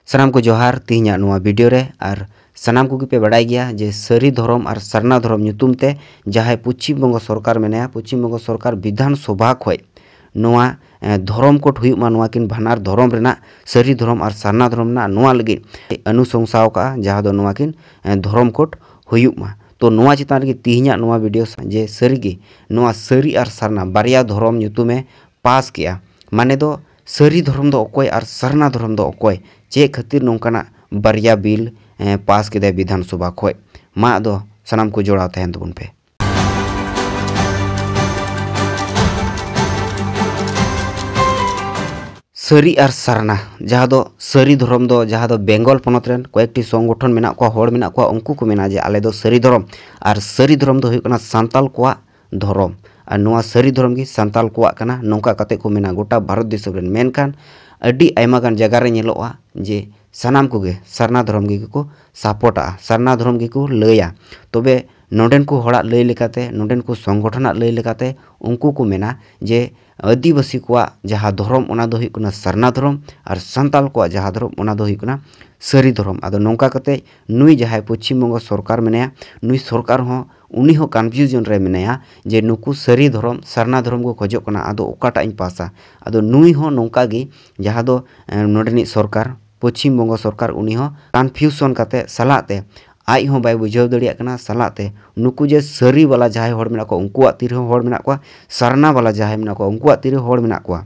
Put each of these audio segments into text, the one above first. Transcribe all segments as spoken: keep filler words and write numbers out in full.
ᱥᱟᱱᱟᱢ ᱠᱚ ᱡᱚᱦᱟᱨ᱾ ᱛᱤᱦᱤᱧᱟᱜ ᱱᱚᱣᱟ ᱵᱷᱤᱰᱤᱭᱳ ᱨᱮ, ᱟᱨ ᱥᱟᱱᱟᱢ ᱠᱚᱜᱮ ᱯᱮ ᱵᱟᱰᱟᱭ ᱜᱮᱭᱟ ᱡᱮ ᱥᱟᱹᱨᱤ ᱫᱷᱚᱨᱚᱢ ᱟᱨ ᱥᱟᱨᱱᱟ ᱫᱷᱚᱨᱚᱢ ᱧᱩᱛᱩᱢ ᱛᱮ ᱡᱟᱦᱟᱸᱭ ᱯᱚᱪᱷᱤᱢ ᱵᱚᱝᱜᱚ ᱥᱚᱨᱠᱟᱨ ᱢᱮᱱᱟᱭᱟ, ᱯᱚᱪᱷᱤᱢ ᱵᱚᱝᱜᱚ ᱥᱚᱨᱠᱟᱨ ᱵᱤᱫᱷᱟᱱ ᱥᱚᱵᱷᱟ ᱠᱷᱚᱡ ᱱᱚᱣᱟ, ᱮ, ᱫᱷᱚᱨᱚᱢ ᱠᱳᱰ ᱦᱩᱭᱩᱜ ᱢᱟ, ᱱᱚᱣᱟ ᱠᱤᱱ ᱵᱟᱱᱟᱨ ᱫᱷᱚᱨᱚᱢ ᱨᱮᱱᱟᱜ, ᱥᱟᱹᱨᱤ ᱫᱷᱚᱨᱚᱢ ᱟᱨ ᱥᱟᱨᱱᱟ ᱫᱷᱚᱨᱚᱢ ᱨᱮᱱᱟᱜ, ᱱᱚᱣᱟ ᱞᱟᱹᱜᱤᱫ ᱚᱱᱩᱥᱚᱝᱥᱟ ᱟᱠᱟᱫᱼᱟ, ᱡᱟᱦᱟᱸ ᱫᱚ ᱱᱚᱣᱟ ᱠᱤᱱ, ᱮ, ᱫᱷᱚᱨᱚᱢ ᱠᱳᱰ ᱦᱩᱭᱩᱜ ᱢᱟ᱾ ᱛᱚ, ᱱᱚᱣᱟ ᱪᱮᱛᱟᱱ ᱨᱮᱜᱮ ᱛᱤᱦᱤᱧᱟᱜ ᱱᱚᱣᱟ ᱵᱷᱤᱰᱤᱭᱳ ᱡᱮ ᱥᱟᱹᱨᱤᱜᱮ ᱱᱚᱣᱟ ᱥᱟᱹᱨᱤ ᱟᱨ ᱥᱟᱨᱱᱟ ᱵᱟᱨᱭᱟ ᱫᱷᱚᱨᱚᱢ ᱧᱩᱛᱩᱢᱮ ᱯᱟᱥ ᱠᱮᱜᱼᱟ, ᱢᱟᱱᱮ ᱫᱚ ᱥᱟᱹᱨᱤ ᱫᱷᱚᱨᱚᱢ ᱫᱚ ᱚᱠᱚᱭ ᱟᱨ ᱥᱟᱨᱱᱟ ᱫᱷᱚᱨᱚᱢ ᱫᱚ ᱚᱠᱚᱭ, ᱪᱮᱫ ᱠᱷᱟᱹᱛᱤᱨ ᱱᱚᱝᱠᱟᱱᱟᱜ ᱵᱟᱨᱭᱟ ᱵᱤᱞ, ᱮ, ᱯᱟᱥ ᱠᱮᱫᱟᱭ ᱵᱤᱫᱷᱟᱱ ᱥᱚᱵᱷᱟ ᱠᱷᱚᱡ? ᱢᱟ ᱟᱫᱚ ᱥᱟᱱᱟᱢ ᱠᱚ ᱡᱚᱲᱟᱣ ᱛᱟᱦᱮᱱ ᱛᱟᱵᱚᱱ ᱯᱮ᱾ ᱥᱟᱹᱨᱤ ᱟᱨ ᱥᱟᱨᱱᱟ, ᱡᱟᱦᱟᱸ ᱫᱚ ᱥᱟᱹᱨᱤ ᱫᱷᱚᱨᱚᱢ ᱫᱚ, ᱡᱟᱦᱟᱸ ᱫᱚ ᱵᱮᱝᱜᱚᱞ ᱯᱚᱱᱚᱛ ᱨᱮᱱ ᱠᱚᱭᱮᱠᱴᱤ ᱥᱚᱝᱜᱚᱴᱷᱚᱱ ᱢᱮᱱᱟᱜ ᱠᱚᱣᱟ, ᱦᱚᱲ ᱢᱮᱱᱟᱜ ᱠᱚᱣᱟ, ᱩᱱᱠᱩ ᱠᱚ ᱢᱮᱱᱟ ᱡᱮ ᱟᱞᱮ ᱫᱚ ᱥᱟᱹᱨᱤ ᱫᱷᱚᱨᱚᱢ, ᱟᱨ ᱥᱟᱹᱨᱤ ᱫᱷᱚᱨᱚᱢ ᱫᱚ ᱦᱩᱭᱩᱜ ᱠᱟᱱᱟ ᱥᱟᱱᱛᱟᱞ ᱠᱚᱣᱟᱜ ᱫᱷᱚᱨᱚᱢ, ᱟᱨ ᱱᱚᱣᱟ ᱥᱟᱹᱨᱤ ᱫᱷᱚᱨᱚᱢ ᱜᱮ ᱥᱟᱱᱛᱟᱞ ᱠᱚᱣᱟᱜ ᱠᱟᱱᱟ, ᱱᱚᱝᱠᱟ ᱠᱟᱛᱮ ᱠᱚ ᱢᱮᱱᱟ ᱜᱚᱴᱟ ᱵᱷᱟᱨᱚᱛ ᱫᱤᱥᱚᱢ ᱨᱮᱱ᱾ ᱢᱮᱱᱠᱷᱟᱱ ᱟᱹᱰᱤ ᱟᱭᱢᱟ ᱜᱟᱱ ᱡᱟᱭᱜᱟ ᱨᱮ ᱧᱮᱞᱚᱜᱼᱟ ᱡᱮ ᱥᱟᱱᱟᱢ ᱠᱚᱜᱮ ᱥᱟᱨᱱᱟ ᱫᱷᱚᱨᱚᱢ ᱜᱮᱠᱚ ᱥᱟᱯᱳᱨᱴᱟᱜᱼᱟ, ᱥᱟᱨᱱᱟ ᱫᱷᱚᱨᱚᱢ ᱜᱮᱠᱚ ᱞᱟᱹᱭᱟ᱾ ᱛᱚᱵᱮ ᱱᱚᱰᱮᱱ ᱠᱚ ᱦᱚᱲᱟᱜ ᱞᱟᱹᱭ ᱞᱮᱠᱟᱛᱮ, ᱱᱚᱰᱮᱱ ᱠᱚ ᱥᱚᱝᱜᱚᱴᱷᱚᱱᱟᱜ ᱞᱟᱹᱭ ᱞᱮᱠᱟᱛᱮ, ᱩᱱᱠᱩ ᱠᱚ ᱢᱮᱱᱟ ᱡᱮ ᱟᱹᱫᱤᱵᱟᱹᱥᱤ ᱠᱚᱣᱟᱜ ᱡᱟᱦᱟᱸ ᱫᱷᱚᱨᱚᱢ, ᱚᱱᱟ ᱫᱚ ᱦᱩᱭᱩᱜ ᱠᱟᱱᱟ ᱥᱟᱨᱱᱟ ᱫᱷᱚᱨᱚᱢ, ᱟᱨ ᱥᱟᱱᱛᱟᱞ ᱠᱚᱣᱟᱜ ᱡᱟᱦᱟᱸ ᱫᱷᱚᱨᱚᱢ, ᱚᱱᱟ ᱫᱚ ᱦᱩᱭᱩᱜ ᱠᱟᱱᱟ ᱥᱟᱹᱨᱤ ᱫᱷᱚᱨᱚᱢ᱾ ᱟᱫᱚ ᱱᱚᱝᱠᱟ ᱠᱟᱛᱮ ᱱᱩᱭ ᱡᱟᱦᱟᱸᱭ ᱯᱚᱪᱷᱤᱢ ᱵᱚᱝᱜᱚ ᱥᱚᱨᱠᱟᱨ ᱢᱮᱱᱟᱭᱟ, ᱱᱩᱭ ᱥᱚᱨᱠᱟᱨ ᱦᱚᱸ, ᱩᱱᱤ ᱦᱚᱸ ᱠᱚᱱᱯᱷᱤᱭᱩᱡᱚᱱ ᱨᱮ ᱢᱮᱱᱟᱭᱟ ᱡᱮ ᱱᱩᱠᱩ ᱥᱟᱹᱨᱤ ᱫᱷᱚᱨᱚᱢ, ᱥᱟᱨᱱᱟ ᱫᱷᱚᱨᱚᱢ ᱠᱚ ᱠᱷᱚᱡᱚᱜ ᱠᱟᱱᱟ, ᱟᱫᱚ ᱚᱠᱟᱴᱟᱜ ᱤᱧ ᱯᱟᱥᱟ? ᱟᱫᱚ ᱱᱩᱭ ᱦᱚᱸ ᱱᱚᱝᱠᱟ ᱜᱮ, ᱡᱟᱦᱟᱸ ᱫᱚ, ᱮ, ᱱᱚᱰᱮᱱᱤᱡ ᱥᱚᱨᱠᱟᱨ, ᱯᱚᱪᱷᱤᱢ ᱵᱚᱝᱜᱚ ᱥᱚᱨᱠᱟᱨ, ᱩᱱᱤ ᱦᱚᱸ ᱠᱚᱱᱯᱷᱤᱭᱩᱥᱚᱱ ᱠᱟᱛᱮ ᱥᱟᱞᱟᱜ ᱛᱮ ᱟᱡ ᱦᱚᱸ ᱵᱟᱭ ᱵᱩᱡᱷᱟᱹᱣ ᱫᱟᱲᱮᱭᱟᱜ ᱠᱟᱱᱟ, ᱥᱟᱞᱟᱜ ᱛᱮ ᱱᱩᱠᱩ ᱡᱮ ᱥᱟᱹᱨᱤ ᱵᱟᱞᱟ ᱡᱟᱦᱟᱸᱭ ᱦᱚᱲ ᱢᱮᱱᱟᱜ ᱠᱚᱣᱟ, ᱩᱱᱠᱩᱣᱟᱜ ᱛᱤ ᱨᱮᱦᱚᱸ ᱦᱚᱲ ᱢᱮᱱᱟᱜ ᱠᱚᱣᱟ, ᱥᱟᱨᱱᱟ ᱵᱟᱞᱟ ᱡᱟᱦᱟᱸᱭ ᱢᱮᱱᱟᱜ ᱠᱚᱣᱟ, ᱩᱱᱠᱩᱣᱟᱜ ᱛᱤ ᱨᱮ ᱦᱚᱲ ᱢᱮᱱᱟᱜ ᱠᱚᱣᱟ᱾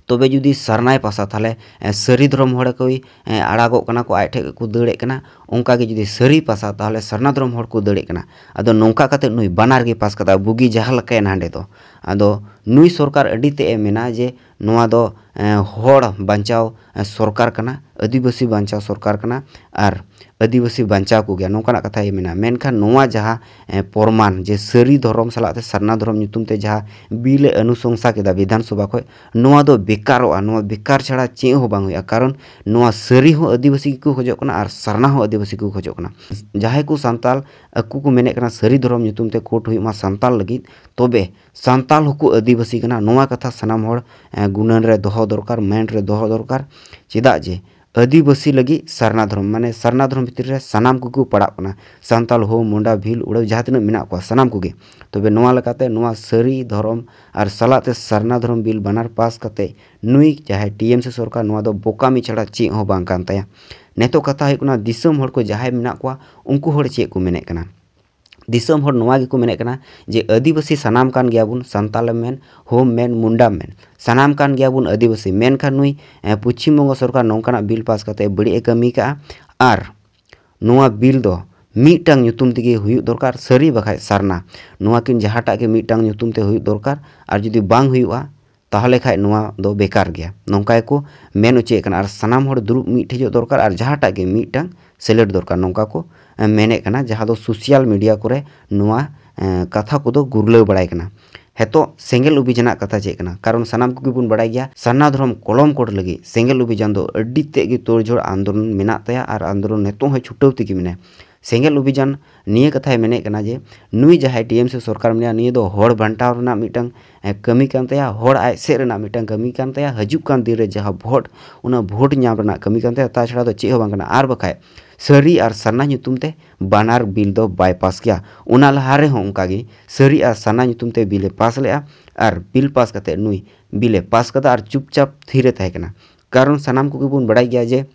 ᱛᱚᱵᱮ ᱡᱩᱫᱤ ᱥᱟᱨᱱᱟᱭ ᱯᱟᱥᱟ, ᱛᱟᱦᱚᱞᱮ, ᱮ, ᱥᱟᱹᱨᱤ ᱫᱷᱚᱨᱚᱢ ᱦᱚᱲ ᱠᱚᱭ, ᱮ, ᱟᱲᱟᱜᱚᱜ ᱠᱟᱱᱟ ᱠᱚ, ᱟᱡ ᱴᱷᱮᱡ ᱜᱮᱠᱚ ᱫᱟᱹᱲᱮᱫ ᱠᱟᱱᱟ᱾ ᱚᱱᱠᱟ ᱜᱮ ᱡᱩᱫᱤ ᱥᱟᱹᱨᱤ ᱯᱟᱥᱟ, ᱛᱟᱦᱚᱞᱮ ᱥᱟᱨᱱᱟ ᱫᱷᱚᱨᱚᱢ ᱦᱚᱲ ᱠᱚ ᱫᱟᱹᱲᱮᱫ ᱠᱟᱱᱟ᱾ ᱟᱫᱚ ᱱᱚᱝᱠᱟ ᱠᱟᱛᱮ ᱱᱩᱭ ᱵᱟᱱᱟᱨ ᱜᱮ ᱯᱟᱥ ᱠᱟᱫᱟ, ᱵᱩᱜᱤ ᱡᱟᱦᱟᱸ ᱞᱮᱠᱟᱭᱮᱱ ᱦᱟᱸᱰᱮ ᱫᱚ᱾ ᱟᱫᱚ ᱱᱩᱭ ᱥᱚᱨᱠᱟᱨ ᱟᱹᱰᱤ ᱛᱮᱫ ᱮ ᱢᱮᱱᱟ ᱡᱮ ᱱᱚᱣᱟ ᱫᱚ, ᱮ, ᱦᱚᱲ ᱵᱟᱧᱪᱟᱣ, ᱮ, ᱥᱚᱨᱠᱟᱨ ᱠᱟᱱᱟ, ᱟᱹᱫᱤᱵᱟᱹᱥᱤ ᱵᱟᱧᱪᱟᱣ ᱥᱚᱨᱠᱟᱨ ᱠᱟᱱᱟ, ᱟᱨ ᱟᱹᱫᱤᱵᱟᱹᱥᱤ ᱵᱟᱧᱪᱟᱣ ᱠᱚᱜᱮᱭᱟ, ᱱᱚᱝᱠᱟᱱᱟᱜ ᱠᱟᱛᱷᱟᱭ ᱢᱮᱱᱟ᱾ ᱢᱮᱱᱠᱷᱟᱱ ᱱᱚᱣᱟ ᱡᱟᱦᱟᱸ, ᱮ, ᱯᱨᱚᱢᱟᱱ ᱡᱮ ᱥᱟᱹᱨᱤ ᱫᱷᱚᱨᱚᱢ ᱥᱟᱞᱟᱜ ᱛᱮ ᱥᱟᱨᱱᱟ ᱫᱷᱚᱨᱚᱢ ᱧᱩᱛᱩᱢ ᱛᱮ ᱡᱟᱦᱟᱸ ᱵᱤᱞ ᱮ ᱚᱱᱩᱥᱚᱝᱥᱟ ᱠᱮᱫᱟ ᱵᱤᱫᱷᱟᱱ ᱥᱚᱵᱷᱟ ᱠᱷᱚᱡ, ᱱᱚᱣᱟ ᱫᱚ ᱵᱮᱠᱟᱨᱚᱜᱼᱟ, ᱱᱚᱣᱟ ᱵᱮᱠᱟᱨ ᱪᱷᱟᱲᱟ ᱪᱮᱫ ᱦᱚᱸ ᱵᱟᱝ ᱦᱩᱭᱩᱜᱼᱟ᱾ ᱠᱟᱨᱚᱱ ᱱᱚᱣᱟ ᱥᱟᱹᱨᱤ ᱦᱚᱸ ᱟᱹᱫᱤᱵᱟᱹᱥᱤ ᱜᱮᱠᱚ ᱠᱷᱚᱡᱚᱜ ᱠᱟᱱᱟ ᱟᱨ ᱥᱟᱨᱱᱟ ᱦᱚᱸ ᱟᱹᱫᱤᱵᱟᱹᱥᱤ ᱜᱮᱠᱚ ᱠᱷᱚᱡᱚᱜ ᱠᱟᱱᱟ᱾ ᱡᱟᱦᱟᱸᱭ ᱠᱚ ᱥᱟᱱᱛᱟᱞ ᱟᱠᱚ ᱠᱚ ᱢᱮᱱᱮᱫ ᱠᱟᱱᱟ ᱥᱟᱹᱨᱤ ᱫᱷᱚᱨᱚᱢ ᱧᱩᱛᱩᱢ ᱛᱮ ᱠᱳᱰ ᱦᱩᱭᱩᱜ ᱢᱟ ᱥᱟᱱᱛᱟᱞ ᱞᱟᱹᱜᱤᱫ, ᱛᱚᱵᱮ ᱥᱟᱱᱛᱟᱞ ᱦᱚᱸᱠᱚ ᱟᱹᱫᱤᱵᱟᱹᱥᱤ ᱠᱟᱱᱟ, ᱱᱚᱣᱟ ᱠᱟᱛᱷᱟ ᱥᱟᱱᱟᱢ ᱦᱚᱲ, ᱮ, ᱜᱩᱱᱟᱹᱱ ᱨᱮ ᱫᱚᱦᱚ ᱫᱚᱨᱠᱟᱨ, ᱢᱟᱭᱤᱱᱰ ᱨᱮ ᱫᱚᱦᱚ ᱫᱚᱨᱠᱟᱨ᱾ ᱪᱮᱫᱟᱜ ᱡᱮ ᱟᱹᱫᱤᱵᱟᱹᱥᱤ ᱞᱟᱹᱜᱤᱫ ᱥᱟᱨᱱᱟ ᱫᱷᱚᱨᱚᱢ, ᱢᱟᱱᱮ ᱥᱟᱨᱱᱟ ᱫᱷᱚᱨᱚᱢ ᱵᱷᱤᱛᱤᱨ ᱨᱮ ᱥᱟᱱᱟᱢ ᱠᱚᱜᱮ ᱠᱚ ᱯᱟᱲᱟᱜ ᱠᱟᱱᱟ, ᱥᱟᱱᱛᱟᱞ, ᱦᱳ, ᱢᱩᱱᱰᱟ, ᱵᱷᱤᱞ, ᱩᱲᱟᱹᱣ, ᱡᱟᱦᱟᱸ ᱛᱤᱱᱟᱹᱜ ᱢᱮᱱᱟᱜ ᱠᱚᱣᱟ ᱥᱟᱱᱟᱢ ᱠᱚᱜᱮ᱾ ᱛᱚᱵᱮ ᱱᱚᱣᱟ ᱞᱮᱠᱟᱛᱮ ᱱᱚᱣᱟ ᱥᱟᱹᱨᱤ ᱫᱷᱚᱨᱚᱢ ᱟᱨ ᱥᱟᱞᱟᱜ ᱛᱮ ᱥᱟᱨᱱᱟ ᱫᱷᱚᱨᱚᱢ ᱵᱤᱞ ᱵᱟᱱᱟᱨ ᱯᱟᱥ ᱠᱟᱛᱮ ᱱᱩᱭ ᱡᱟᱦᱟᱸᱭ ᱴᱤ ᱮᱢ ᱥᱤ ᱥᱚᱨᱠᱟᱨ, ᱱᱚᱣᱟ ᱫᱚ ᱵᱚᱠᱟᱢᱤ ᱪᱷᱟᱲᱟ ᱪᱮᱫ ᱦᱚᱸ ᱵᱟᱝ ᱠᱟᱱ ᱛᱟᱭᱟ᱾ ᱱᱤᱛᱚᱜ ᱠᱟᱛᱷᱟ ᱦᱩᱭᱩᱜ ᱠᱟᱱᱟ, ᱫᱤᱥᱚᱢ ᱦᱚᱲ ᱠᱚ ᱡᱟᱦᱟᱸᱭ ᱢᱮᱱᱟᱜ ᱠᱚᱣᱟ, ᱩᱱᱠᱩ ᱦᱚᱲ ᱪᱮᱫ ᱠᱚ ᱢᱮᱱᱮᱫ ᱠᱟᱱᱟ? ᱫᱤᱥᱚᱢ ᱦᱚᱲ ᱱᱚᱣᱟ ᱜᱮᱠᱚ ᱢᱮᱱᱮᱫ ᱠᱟᱱᱟ ᱡᱮ ᱟᱹᱫᱤᱵᱟᱹᱥᱤ ᱥᱟᱱᱟᱢ ᱠᱟᱱ ᱜᱮᱭᱟᱵᱚᱱ, ᱥᱟᱱᱛᱟᱞᱮᱢ ᱢᱮᱱ, ᱦᱳᱢ ᱢᱮᱱ, ᱢᱩᱱᱰᱟᱢ ᱢᱮᱱ, ᱥᱟᱱᱟᱢ ᱠᱟᱱ ᱜᱮᱭᱟᱵᱚᱱ ᱟᱹᱫᱤᱵᱟᱹᱥᱤ᱾ ᱢᱮᱱᱠᱷᱟᱱ ᱱᱩᱭ, ᱮ, ᱯᱚᱪᱷᱤᱢ ᱵᱚᱝᱜᱚ ᱥᱚᱨᱠᱟᱨ ᱱᱚᱝᱠᱟᱱᱟᱜ ᱵᱤᱞ ᱯᱟᱥ ᱠᱟᱛᱮ ᱵᱟᱹᱲᱤᱡ ᱮ ᱠᱟᱹᱢᱤ ᱠᱟᱜᱼᱟ᱾ ᱟᱨ ᱱᱚᱣᱟ ᱵᱤᱞ ᱫᱚ ᱢᱤᱫᱴᱟᱝ ᱧᱩᱛᱩᱢ ᱛᱮᱜᱮ ᱦᱩᱭᱩᱜ ᱫᱚᱨᱠᱟᱨ, ᱥᱟᱹᱨᱤ ᱵᱟᱠᱷᱟᱡ ᱥᱟᱨᱱᱟ᱾ ᱱᱚᱣᱟ ᱠᱤᱱ ᱡᱟᱦᱟᱸᱴᱟᱜ ᱜᱮ ᱢᱤᱫᱴᱟᱝ ᱧᱩᱛᱩᱢ ᱛᱮ ᱦᱩᱭᱩᱜ ᱫᱚᱨᱠᱟᱨ᱾ ᱟᱨ ᱡᱩᱫᱤ ᱵᱟᱝ ᱦᱩᱭᱩᱜᱼᱟ, ᱛᱟᱦᱚᱞᱮ ᱠᱷᱟᱡ ᱱᱚᱣᱟ ᱫᱚ ᱵᱮᱠᱟᱨ ᱜᱮᱭᱟ, ᱱᱚᱝᱠᱟ ᱜᱮᱠᱚ ᱢᱮᱱ ᱦᱚᱪᱚᱭᱮᱫ ᱠᱟᱱᱟ᱾ ᱟᱨ ᱥᱟᱱᱟᱢ ᱦᱚᱲ ᱫᱩᱲᱩᱵ ᱢᱤᱫ ᱴᱷᱮᱡᱚᱜ ᱫᱚᱨᱠᱟᱨ ᱟᱨ ᱡᱟᱦᱟᱸᱴᱟᱜ ᱜᱮ ᱢᱤᱫᱴᱟᱝ ᱥᱮᱞᱮᱫ ᱫᱚᱨᱠᱟᱨ, ᱱᱚᱝᱠᱟ ᱠᱚ, ᱮ, ᱢᱮᱱᱮᱫ ᱠᱟᱱᱟ, ᱡᱟᱦᱟᱸ ᱫᱚ ᱥᱳᱥᱟᱞ ᱢᱤᱰᱤᱭᱟ ᱠᱚᱨᱮ ᱱᱚᱣᱟ, ᱮ, ᱠᱟᱛᱷᱟ ᱠᱚᱫᱚ ᱜᱩᱨᱞᱟᱹᱣ ᱵᱟᱲᱟᱭ ᱠᱟᱱᱟ᱾ ᱦᱮᱛᱚᱜ ᱥᱮᱸᱜᱮᱞ ᱚᱵᱷᱤᱡᱟᱱᱟᱜ ᱠᱟᱛᱷᱟ ᱪᱮᱫ ᱠᱟᱱᱟ? ᱠᱟᱨᱚᱱ ᱥᱟᱱᱟᱢ ᱠᱚᱜᱮ ᱵᱚᱱ ᱵᱟᱲᱟᱭ ᱜᱮᱭᱟ, ᱥᱟᱨᱱᱟ ᱫᱷᱚᱨᱚᱢ ᱠᱚᱞᱚᱢ ᱠᱳᱰ ᱞᱟᱹᱜᱤᱫ ᱥᱮᱸᱜᱮᱞ ᱚᱵᱷᱤᱡᱟᱱ ᱫᱚ ᱟᱹᱰᱤ ᱛᱮᱫ ᱜᱮ ᱛᱳᱲᱡᱷᱳᱲ ᱟᱱᱫᱳᱞᱚᱱ ᱢᱮᱱᱟᱜ ᱛᱟᱭᱟ ᱟᱨ ᱟᱱᱫᱳᱞᱚᱱ ᱱᱤᱛᱚᱜ ᱦᱚᱸ ᱪᱷᱩᱴᱟᱹᱣ ᱛᱮᱜᱮ ᱢᱮᱱᱟᱭᱟ᱾ ᱥᱮᱸᱜᱮᱞ ᱚᱵᱷᱤᱡᱟᱱ ᱱᱤᱭᱟᱹ ᱠᱟᱛᱷᱟᱭ ᱢᱮᱱᱮᱫ ᱠᱟᱱᱟ ᱡᱮ ᱱᱩᱭ ᱡᱟᱦᱟᱸᱭ ᱴᱤ ᱮᱢ ᱥᱤ ᱥᱚᱨᱠᱟᱨ ᱢᱮᱱᱟᱭᱟ, ᱱᱤᱭᱟᱹ ᱫᱚ ᱦᱚᱲ ᱵᱟᱧᱴᱟᱣ ᱨᱮᱱᱟᱜ ᱢᱤᱫᱴᱟᱝ, ᱮ, ᱠᱟᱹᱢᱤ ᱠᱟᱱ ᱛᱟᱭᱟ, ᱦᱚᱲ ᱟᱡ ᱥᱮᱫ ᱨᱮᱱᱟᱜ ᱢᱤᱫᱴᱟᱝ ᱠᱟᱹᱢᱤ ᱠᱟᱱ ᱛᱟᱭᱟ, ᱦᱤᱡᱩᱜ ᱠᱟᱱ ᱫᱤᱱ ᱨᱮ ᱡᱟᱦᱟᱸ ᱵᱷᱳᱴ, ᱚᱱᱟ ᱵᱷᱳᱴ ᱧᱟᱢ ᱨᱮᱱᱟᱜ ᱠᱟᱹᱢᱤ ᱠᱟᱱ ᱛᱟᱭᱟ, ᱛᱟᱪᱷᱟᱲᱟ ᱫᱚ ᱪᱮᱫ ᱦᱚᱸ ᱵᱟᱝ ᱠᱟᱱᱟ᱾ ᱟᱨ ᱵᱟᱠᱷᱟᱡ ᱥᱟᱹᱨᱤ ᱟᱨ ᱥᱟᱨᱱᱟ ᱧᱩᱛᱩᱢ ᱛᱮ ᱵᱟᱱᱟᱨ ᱵᱤᱞ ᱫᱚ ᱵᱟᱭ ᱯᱟᱥ ᱜᱮᱭᱟ᱾ ᱚᱱᱟ ᱞᱟᱦᱟ ᱨᱮᱦᱚᱸ ᱚᱱᱠᱟ ᱜᱮ ᱥᱟᱹᱨᱤ ᱟᱨ ᱥᱟᱨᱱᱟ ᱧᱩᱛᱩᱢ ᱛᱮ ᱵᱤᱞ ᱮ ᱯᱟᱥ ᱞᱮᱫᱼᱟ, ᱟᱨ ᱵᱤᱞ ᱯᱟᱥ ᱠᱟᱛᱮ ᱱᱩᱭ ᱵᱤᱞ ᱮ ᱯᱟᱥ ᱠᱟᱫᱟ ᱟᱨ ᱪᱩᱯᱪᱟᱯ ᱛᱷᱤᱨ ᱮ ᱛᱟᱦᱮᱸ ᱠᱟᱱᱟ᱾ ᱠᱟᱨᱚᱱ ᱥᱟᱱᱟᱢ ᱠᱚᱜᱮ ᱵᱚᱱ ᱵᱟᱲᱟᱭ ᱜᱮᱭᱟ ᱡᱮ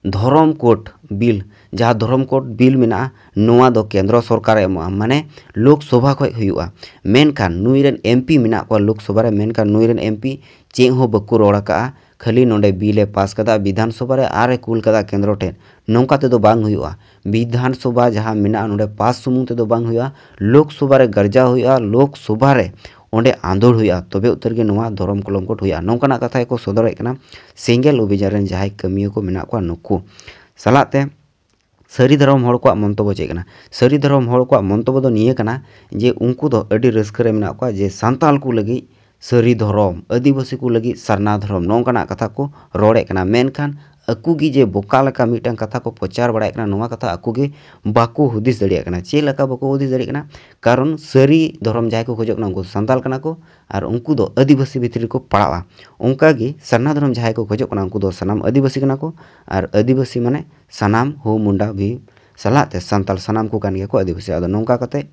ᱫᱷᱚᱨᱚᱢ ᱠᱳᱰ ᱵᱤᱞ, ᱡᱟᱦᱟᱸ ᱫᱷᱚᱨᱚᱢ ᱠᱳᱰ ᱵᱤᱞ ᱢᱮᱱᱟᱜᱼᱟ, ᱱᱚᱣᱟ ᱫᱚ ᱠᱮᱱᱫᱨᱚ ᱥᱚᱨᱠᱟᱨᱮ ᱮᱢᱚᱜᱼᱟ, ᱢᱟᱱᱮ ᱞᱳᱠᱥᱚᱵᱷᱟ ᱠᱷᱚᱡ ᱦᱩᱭᱩᱜᱼᱟ᱾ ᱢᱮᱱᱠᱷᱟᱱ ᱱᱩᱭ ᱨᱮᱱ ᱮᱢ ᱯᱤ ᱢᱮᱱᱟᱜ ᱠᱚᱣᱟ ᱞᱳᱠᱥᱚᱵᱷᱟ ᱨᱮ, ᱢᱮᱱᱠᱷᱟᱱ ᱱᱩᱭ ᱨᱮᱱ ᱮᱢ ᱯᱤ ᱪᱮᱫ ᱦᱚᱸ ᱵᱟᱠᱚ ᱨᱚᱲ ᱟᱠᱟᱫᱼᱟ, ᱠᱷᱟᱹᱞᱤ ᱱᱚᱰᱮ ᱵᱤᱞ ᱮ ᱯᱟᱥ ᱠᱟᱫᱟ ᱵᱤᱫᱷᱟᱱ ᱥᱚᱵᱷᱟ ᱨᱮ ᱟᱨ ᱮ ᱠᱩᱞ ᱠᱟᱫᱟ ᱠᱮᱱᱫᱨᱚ ᱴᱷᱮᱱ᱾ ᱱᱚᱝᱠᱟ ᱛᱮᱫᱚ ᱵᱟᱝ ᱦᱩᱭᱩᱜᱼᱟ᱾ ᱵᱤᱫᱷᱟᱱ ᱥᱚᱵᱷᱟ ᱡᱟᱦᱟᱸ ᱢᱮᱱᱟᱜᱼᱟ, ᱱᱚᱰᱮ ᱯᱟᱥ ᱥᱩᱢᱩᱝ ᱛᱮᱫᱚ ᱵᱟᱝ ᱦᱩᱭᱩᱜᱼᱟ, ᱞᱳᱠᱥᱚᱵᱷᱟ ᱨᱮ ᱜᱟᱨᱡᱟᱣ ᱦᱩᱭᱩᱜᱼᱟ, ᱞᱳᱠᱥᱚᱵᱷᱟ ᱨᱮ ᱚᱸᱰᱮ ᱟᱸᱫᱳᱲ ᱦᱩᱭᱩᱜᱼᱟ, ᱛᱚᱵᱮ ᱩᱛᱟᱹᱨ ᱜᱮ ᱱᱚᱣᱟ ᱫᱷᱚᱨᱚᱢ ᱠᱚᱞᱚᱢ ᱠᱳᱰ ᱦᱩᱭᱩᱜᱼᱟ᱾ ᱱᱚᱝᱠᱟᱱᱟᱜ ᱠᱟᱛᱷᱟ ᱜᱮᱠᱚ ᱥᱚᱫᱚᱨᱮᱫ ᱠᱟᱱᱟ ᱥᱮᱸᱜᱮᱞ ᱚᱵᱷᱤᱡᱟᱱ ᱨᱮᱱ ᱡᱟᱦᱟᱸᱭ ᱠᱟᱹᱢᱤᱭᱟᱹ ᱠᱚ ᱢᱮᱱᱟᱜ ᱠᱚᱣᱟ ᱱᱩᱠᱩ᱾ ᱥᱟᱞᱟᱜ ᱛᱮ ᱥᱟᱹᱨᱤ ᱫᱷᱚᱨᱚᱢ ᱦᱚᱲ ᱠᱚᱣᱟᱜ ᱢᱚᱱᱛᱚᱵᱚ ᱪᱮᱫ ᱠᱟᱱᱟ? ᱥᱟᱹᱨᱤ ᱫᱷᱚᱨᱚᱢ ᱦᱚᱲ ᱠᱚᱣᱟᱜ ᱢᱚᱱᱛᱚᱵᱚ ᱫᱚ ᱱᱤᱭᱟᱹ ᱠᱟᱱᱟ ᱡᱮ ᱩᱱᱠᱩ ᱫᱚ ᱟᱹᱰᱤ ᱨᱟᱹᱥᱠᱟᱹ ᱨᱮ ᱢᱮᱱᱟᱜ ᱠᱚᱣᱟ ᱡᱮ ᱥᱟᱱᱛᱟᱲ ᱠᱚ ᱞᱟᱹᱜᱤᱫ ᱥᱟᱹᱨᱤ ᱫᱷᱚᱨᱚᱢ, ᱟᱹᱫᱤᱵᱟᱹᱥᱤ ᱠᱚ ᱞᱟᱹᱜᱤᱫ ᱥᱟᱨᱱᱟ ᱫᱷᱚᱨᱚᱢ, ᱱᱚᱝᱠᱟᱱᱟᱜ ᱠᱟᱛᱷᱟ ᱠᱚ ᱨᱚᱲᱮᱫ ᱠᱟᱱᱟ᱾ ᱢᱮᱱᱠᱷᱟᱱ ᱟᱠᱚ ᱜᱮ ᱡᱮ ᱵᱚᱠᱟ ᱞᱮᱠᱟ ᱢᱤᱫᱴᱟᱝ ᱠᱟᱛᱷᱟ ᱠᱚ ᱯᱨᱚᱪᱟᱨ ᱵᱟᱲᱟᱭᱮᱫ ᱠᱟᱱᱟ, ᱱᱚᱣᱟ ᱠᱟᱛᱷᱟ ᱟᱠᱚ ᱜᱮ ᱵᱟᱠᱚ ᱦᱩᱫᱤᱥ ᱫᱟᱲᱮᱭᱟᱜ ᱠᱟᱱᱟ᱾ ᱪᱮᱫ ᱞᱮᱠᱟ ᱵᱟᱠᱚ ᱦᱩᱫᱤᱥ ᱫᱟᱲᱮᱭᱟᱜ ᱠᱟᱱᱟ? ᱠᱟᱨᱚᱱ ᱥᱟᱹᱨᱤ ᱫᱷᱚᱨᱚᱢ ᱡᱟᱦᱟᱸᱭ ᱠᱚ ᱠᱷᱚᱡᱚᱜ ᱠᱟᱱᱟ, ᱩᱱᱠᱩ ᱫᱚ ᱥᱟᱱᱛᱟᱲ ᱠᱟᱱᱟ ᱠᱚ, ᱟᱨ ᱩᱱᱠᱩ ᱫᱚ ᱟᱹᱫᱤᱵᱟᱹᱥᱤ ᱵᱷᱤᱛᱨᱤ ᱨᱮᱠᱚ ᱯᱟᱲᱟᱜᱼᱟ᱾ ᱚᱱᱠᱟ ᱜᱮ ᱥᱟᱨᱱᱟ ᱫᱷᱚᱨᱚᱢ ᱡᱟᱦᱟᱸᱭ ᱠᱚ ᱠᱷᱚᱡᱚᱜ ᱠᱟᱱᱟ, ᱩᱱᱠᱩ ᱫᱚ ᱥᱟᱱᱟᱢ ᱟᱹᱫᱤᱵᱟᱹᱥᱤ ᱠᱟᱱᱟ ᱠᱚ, ᱟᱨ ᱟᱹᱫᱤᱵᱟᱹᱥᱤ ᱢᱟᱱᱮ ᱥᱟᱱᱟᱢ ᱦᱳ ᱢᱩᱱᱰᱟ ᱵᱷᱤ ᱥᱟᱞᱟᱜ ᱛᱮ ᱥᱟᱱᱛᱟᱲ ᱥᱟᱱᱟᱢ ᱠᱚ ᱠᱟᱱ ᱜᱮᱭᱟ ᱠᱚ ᱟᱹᱫᱤᱵᱟᱹᱥᱤ᱾ ᱟᱫᱚ ᱱᱚᱝᱠᱟ ᱠᱟᱛᱮ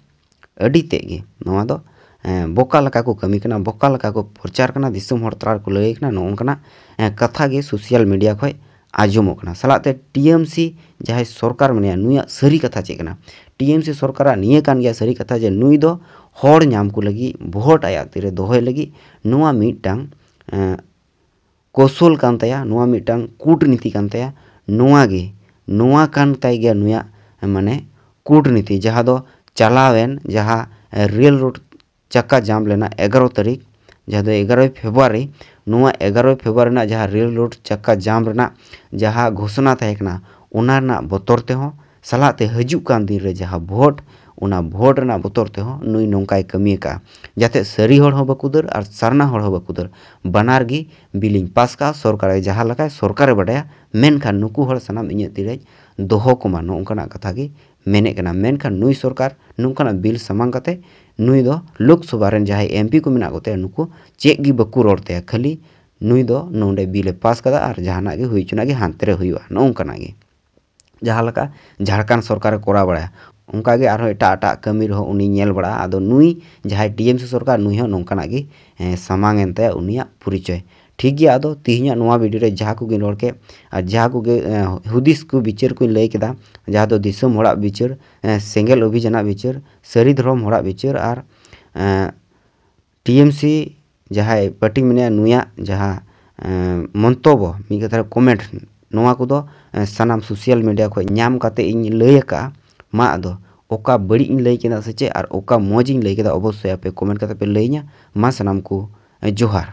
ᱟᱹᱰᱤ ᱛᱮᱫ ᱜᱮ ᱱᱚᱣᱟ ᱫᱚ, ᱮᱸ, ᱵᱚᱠᱟ ᱞᱮᱠᱟ ᱠᱚ ᱠᱟᱹᱢᱤ ᱠᱟᱱᱟ, ᱵᱚᱠᱟ ᱞᱮᱠᱟ ᱠᱚ ᱯᱨᱚᱪᱟᱨ ᱠᱟᱱᱟ, ᱫᱤᱥᱚᱢ ᱦᱚᱲ ᱛᱟᱞᱟ ᱨᱮᱠᱚ ᱞᱟᱹᱭ ᱠᱟᱱᱟ, ᱱᱚᱜᱼᱚ ᱱᱚᱝᱠᱟᱱᱟᱜ, ᱮᱸ, ᱠᱟᱛᱷᱟ ᱜᱮ ᱥᱳᱥᱟᱞ ᱢᱤᱰᱤᱭᱟ ᱠᱷᱚᱡ ᱟᱸᱡᱚᱢᱚᱜ ᱠᱟᱱᱟ᱾ ᱥᱟᱞᱟᱜ ᱛᱮ ᱴᱤ ᱮᱢ ᱥᱤ ᱡᱟᱦᱟᱸᱭ ᱥᱚᱨᱠᱟᱨ ᱢᱮᱱᱟᱭᱟ, ᱱᱩᱭᱟᱜ ᱥᱟᱹᱨᱤ ᱠᱟᱛᱷᱟ ᱪᱮᱫ ᱠᱟᱱᱟ? ᱴᱤ ᱮᱢ ᱥᱤ ᱥᱚᱨᱠᱟᱨᱟᱜ ᱱᱤᱭᱟᱹ ᱠᱟᱱ ᱜᱮᱭᱟ ᱥᱟᱹᱨᱤ ᱠᱟᱛᱷᱟ ᱡᱮ ᱱᱩᱭ ᱫᱚ ᱦᱚᱲ ᱧᱟᱢ ᱠᱚ ᱞᱟᱹᱜᱤᱫ, ᱵᱷᱳᱴ ᱟᱭᱟᱜ ᱛᱤᱨᱮ ᱫᱚᱦᱚᱭ ᱞᱟᱹᱜᱤᱫ ᱱᱚᱣᱟ ᱢᱤᱫᱴᱟᱝ, ᱮᱸ, ᱠᱳᱥᱚᱞ ᱠᱟᱱ ᱛᱟᱭᱟ, ᱱᱚᱣᱟ ᱢᱤᱫᱴᱟᱝ ᱠᱩᱴᱱᱤᱛᱤ ᱠᱟᱱ ᱛᱟᱭᱟ᱾ ᱱᱚᱣᱟ ᱜᱮ, ᱱᱚᱣᱟ ᱠᱟᱱ ᱛᱟᱭ ᱜᱮᱭᱟ ᱱᱩᱭᱟᱜ, ᱢᱟᱱᱮ, ᱠᱩᱴᱱᱤᱛᱤ, ᱡᱟᱦᱟᱸ ᱫᱚ ᱪᱟᱞᱟᱣᱮᱱ, ᱡᱟᱦᱟᱸ ᱨᱮᱞ ᱨᱳᱰ ᱪᱟᱠᱟ ᱡᱟᱢ ᱞᱮᱱᱟ ᱮᱜᱟᱨᱚ ᱛᱟᱹᱨᱤᱠᱷ, ᱡᱟᱦᱟᱸ ᱫᱚ ᱮᱜᱟᱨᱚᱭ ᱯᱷᱮᱵᱽᱨᱩᱣᱟᱨᱤ, ᱱᱚᱣᱟ ᱮᱜᱟᱨᱚᱭ ᱯᱷᱮᱵᱽᱨᱩᱣᱟᱨᱤ ᱨᱮᱱᱟᱜ ᱡᱟᱦᱟᱸ ᱨᱮᱞ ᱨᱳᱰ ᱪᱟᱠᱟ ᱡᱟᱢ ᱨᱮᱱᱟᱜ ᱡᱟᱦᱟᱸ ᱜᱷᱳᱥᱚᱱᱟ ᱛᱟᱦᱮᱸ ᱠᱟᱱᱟ, ᱚᱱᱟ ᱨᱮᱱᱟᱜ ᱵᱚᱛᱚᱨ ᱛᱮᱦᱚᱸ, ᱥᱟᱞᱟᱜ ᱛᱮ ᱦᱤᱡᱩᱜ ᱠᱟᱱ ᱫᱤᱱ ᱨᱮ ᱡᱟᱦᱟᱸ ᱵᱷᱳᱴ, ᱚᱱᱟ ᱵᱷᱳᱴ ᱨᱮᱱᱟᱜ ᱵᱚᱛᱚᱨ ᱛᱮᱦᱚᱸ ᱱᱩᱭ ᱱᱚᱝᱠᱟᱭ ᱠᱟᱹᱢᱤ ᱟᱠᱟᱫᱼᱟ, ᱡᱟᱛᱮ ᱥᱟᱹᱨᱤ ᱦᱚᱲ ᱦᱚᱸ ᱵᱟᱠᱚ ᱫᱟᱹᱲ ᱟᱨ ᱥᱟᱨᱱᱟ ᱦᱚᱲ ᱦᱚᱸ ᱵᱟᱠᱚ ᱫᱟᱹᱲ᱾ ᱵᱟᱱᱟᱨ ᱜᱮ ᱵᱤᱞᱤᱧ ᱯᱟᱥ ᱠᱟᱜᱼᱟ, ᱥᱚᱨᱠᱟᱨᱮ ᱡᱟᱦᱟᱸ ᱞᱮᱠᱟᱭ, ᱥᱚᱨᱠᱟᱨᱮ ᱵᱟᱰᱟᱭᱟ, ᱢᱮᱱᱠᱷᱟᱱ ᱱᱩᱠᱩ ᱦᱚᱲ ᱥᱟᱱᱟᱢ ᱤᱧᱟᱹᱜ ᱛᱤᱨᱮᱧ ᱫᱚᱦᱚ ᱠᱚᱢᱟ, ᱱᱚᱜᱼᱚ ᱱᱚᱝᱠᱟᱱᱟᱜ ᱠᱟᱛᱷᱟ ᱜᱮ ᱢᱮᱱᱮᱫ ᱠᱟᱱᱟ᱾ ᱢᱮᱱᱠᱷᱟᱱ ᱱᱩᱭ ᱥᱚᱨᱠᱟᱨ ᱱᱚᱝᱠᱟᱱᱟᱜ ᱵᱤᱞ ᱥᱟᱢᱟᱝ ᱠᱟᱛᱮ ᱱᱩᱭ ᱫᱚ ᱞᱳᱠᱥᱚᱵᱷᱟ ᱨᱮᱱ ᱡᱟᱦᱟᱸᱭ ᱮᱢ ᱯᱤ ᱠᱚ ᱢᱮᱱᱟᱜ ᱠᱚᱛᱟᱭᱟ, ᱱᱩᱠᱩ ᱪᱮᱫ ᱜᱮ ᱵᱟᱠᱚ ᱨᱚᱲ ᱛᱟᱭᱟ, ᱠᱷᱟᱹᱞᱤ ᱱᱩᱭ ᱫᱚ ᱱᱚᱰᱮ ᱵᱤᱞᱮ ᱯᱟᱥ ᱠᱟᱫᱟ ᱟᱨ ᱡᱟᱦᱟᱱᱟᱜ ᱜᱮ ᱦᱩᱭ ᱦᱚᱪᱚᱱᱟᱜ ᱜᱮ ᱦᱟᱱᱛᱮ ᱨᱮ ᱦᱩᱭᱩᱜᱼᱟ, ᱱᱚᱜᱼᱚ ᱱᱚᱝᱠᱟᱱᱟᱜ ᱜᱮ᱾ ᱡᱟᱦᱟᱸ ᱞᱮᱠᱟ ᱡᱷᱟᱲᱠᱷᱚᱸᱰ ᱥᱚᱨᱠᱟᱨᱮ ᱠᱚᱨᱟᱣ ᱵᱟᱲᱟᱭᱟ, ᱚᱱᱠᱟ ᱜᱮ ᱟᱨᱦᱚᱸ ᱮᱴᱟᱜ ᱮᱴᱟᱜ ᱠᱟᱹᱢᱤ ᱨᱮᱦᱚᱸ ᱩᱱᱤ ᱧᱮᱞ ᱵᱟᱲᱟᱜᱼᱟ᱾ ᱟᱫᱚ ᱱᱩᱭ ᱡᱟᱦᱟᱸᱭ ᱴᱤ ᱮᱢ ᱥᱤ ᱥᱚᱨᱠᱟᱨ, ᱱᱩᱭ ᱦᱚᱸ ᱱᱚᱝᱠᱟᱱᱟᱜ ᱜᱮ, ᱮᱸ, ᱥᱟᱢᱟᱝ ᱮᱱ ᱛᱟᱭᱟ ᱩᱱᱤᱭᱟᱜ ᱯᱚᱨᱤᱪᱚᱭ᱾ ᱴᱷᱤᱠ ᱜᱮᱭᱟ, ᱟᱫᱚ ᱛᱮᱦᱮᱧᱟᱜ ᱱᱚᱣᱟ ᱵᱷᱤᱰᱤᱭᱳ ᱨᱮ ᱡᱟᱦᱟᱸ ᱠᱚᱜᱮᱧ ᱨᱚᱲ ᱠᱮᱫ ᱟᱨ ᱡᱟᱦᱟᱸ ᱠᱚᱜᱮ, ᱮᱸ, ᱦᱩᱫᱤᱥ ᱠᱚ ᱵᱤᱪᱟᱹᱨ ᱠᱚᱧ ᱞᱟᱹᱭ ᱠᱮᱫᱟ, ᱡᱟᱦᱟᱸ ᱫᱚ ᱫᱤᱥᱚᱢ ᱦᱚᱲᱟᱜ ᱵᱤᱪᱟᱹᱨ, ᱮᱸ, ᱥᱮᱸᱜᱮᱞ ᱚᱵᱷᱤᱡᱟᱱᱟᱜ ᱵᱤᱪᱟᱹᱨ, ᱥᱟᱹᱨᱤ ᱫᱷᱚᱨᱚᱢ ᱦᱚᱲᱟᱜ ᱵᱤᱪᱟᱹᱨ ᱟᱨ, ᱮᱸ, ᱴᱤ ᱮᱢ ᱥᱤ ᱡᱟᱦᱟᱸᱭ ᱯᱟᱨᱴᱤ ᱢᱮᱱᱟᱭᱟ, ᱱᱩᱭᱟᱜ ᱡᱟᱦᱟᱸ, ᱮᱸ, ᱢᱚᱱᱛᱚᱵᱚ, ᱢᱤᱫ ᱠᱟᱛᱷᱟ ᱨᱮ ᱠᱚᱢᱮᱱᱴ, ᱱᱚᱣᱟ ᱠᱚᱫᱚ, ᱮᱸ, ᱥᱟᱱᱟᱢ ᱥᱳᱥᱟᱞ ᱢᱤᱰᱤᱭᱟ ᱠᱷᱚᱱ ᱧᱟᱢ ᱠᱟᱛᱮ ᱤᱧ ᱞᱟᱹᱭ ᱟᱠᱟᱫᱼᱟ᱾ ᱢᱟ ᱟᱫᱚ ᱚᱠᱟ ᱵᱟᱹᱲᱤᱡ ᱤᱧ ᱞᱟᱹᱭ ᱠᱮᱫᱟ ᱥᱮ ᱪᱮᱫ ᱟᱨ ᱚᱠᱟ ᱢᱚᱡᱽ ᱤᱧ ᱞᱟᱹᱭ ᱠᱮᱫᱟ, ᱚᱵᱚᱥᱥᱳᱭ ᱟᱯᱮ ᱠᱚᱢᱮᱱᱴ ᱠᱟᱛᱮ ᱯᱮ ᱞᱟᱹᱭᱟᱹᱧᱟ᱾ ᱢᱟ ᱥᱟᱱᱟᱢ ᱠᱚ, ᱮᱸ, ᱡᱚᱦᱟᱨ᱾